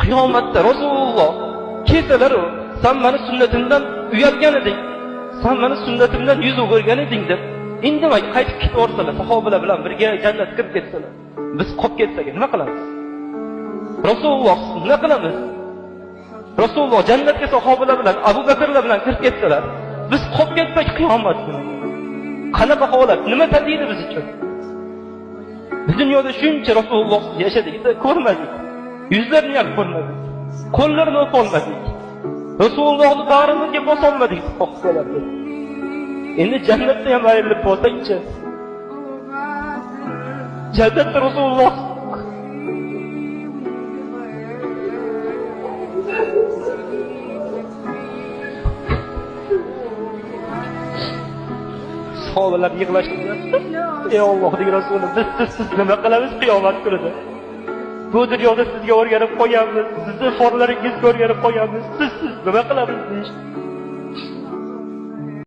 Qiyomatda Rasululloh kelsalar, sen meni sunnatimdan uyalgan eding, sen meni sunnatimdan yuz o'girgan eding deb indamay qaytib ketaversalar, sahobalar bilan birga jannatga kirib ketsalar, biz qolib ketsak nima qilamiz? Rasululloh nima qilamiz? Rasululloh jannatga sahobalar bilan, Abu Bakrlar bilan kirib ketsalar, biz qolib ketsak qiyomat kuni qanaqa holat, nima tatiydi biz uchun? Biz dunyoda shuncha Rasululloh yashadik, ko'rmadik. Yuzlarini ham ko'rmadik. Qo'llarini o'polmadik. Rasulullohni bag'rimizga bosolmadik sahobalar. Endi jannatda ham ayrilib bo'lsak-chi? Jannatda Rasululloh sahobalar yig'lashdi. Ey Allohning Rasuli, biz sizsiz nima qilamiz qiyomat kunida? Bu dunyoda sizga o'rganib qolganmiz, sizni forlaringizga o'rganib qolganmiz, sizsiz nima qilamiz deyishdi.